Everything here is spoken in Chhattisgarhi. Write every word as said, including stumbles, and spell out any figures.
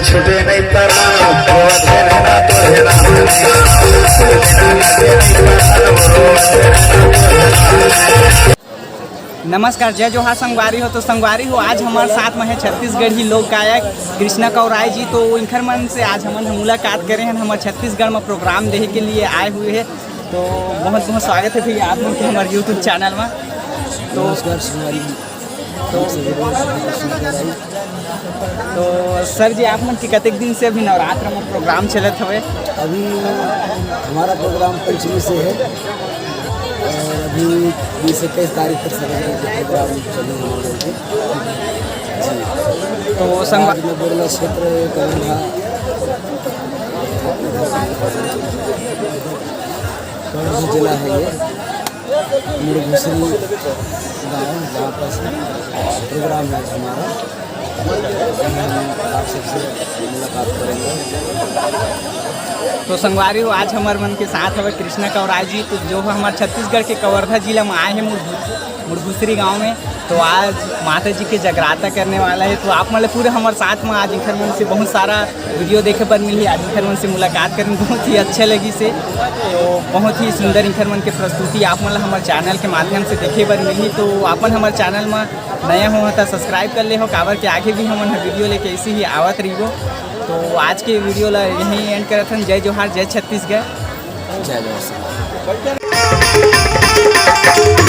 छूटे नहीं पड़ा, नमस्कार, जय जोहार संगवारी हो। तो संगवारी हो, आज हमारे साथ में है छत्तीसगढ़ी लोक गायक कृष्णा कौराय जी। तो इनकर मन से आज हमन ह मुलाकात करे हैं, हमारे छत्तीसगढ़ में प्रोग्राम देहे के लिए आए हुए हैं। तो बहुत बहुत स्वागत है भैया आप लोग के हमारे YouTube चैनल में। तो नमस्कार संगवारी। तो, तो सर जी, आप मन के कतेक दिन से अभी नवरात्र में प्रोग्राम चलत हवे? अभी हमारा प्रोग्राम पंचमी से है और अभी बीस इक्कीस तारीख तक सभी प्रोग्राम चलने वाले हैं। जी। तो संग- आज मैं बोरला क्षेत्र कवर्धा, कवर्धा जिला है ये। मुड़भुसरी गांव, जहाँ पर प्रोग्राम है हमारा। हम आप सबसे मुलाकात करेंगे। तो संगवारी हो, आज हमर मन के साथ हवे कृष्णा कौराय जी, तो जो हमारे छत्तीसगढ़ के कवर्धा जिला में आए हैं मुड़भु-, मुड़भुसरी गांव में। तो आज माता जी के जगराता करने वाला है, तो आप मतलब पूरे हमारे साथ में आज इनकर मन से बहुत सारा वीडियो देखे बर मिली, आज इनकर मन से मुलाकात करने बहुत ही अच्छा लगी से। तो बहुत ही सुंदर इनकर मन के प्रस्तुति आप मतलब हमारे चैनल के माध्यम से देखे बर मिली। तो अपन हमारे चैनल में नया हो तो सब्सक्राइब कर ले हो, काबर के आगे भी हमन ह वीडियो लेके ऐसे ही आवत रहिबो। तो आज के वीडियो ला यहीं एंड करत हन। जय जोहार, जय छत्तीसगढ़। जय जोहार।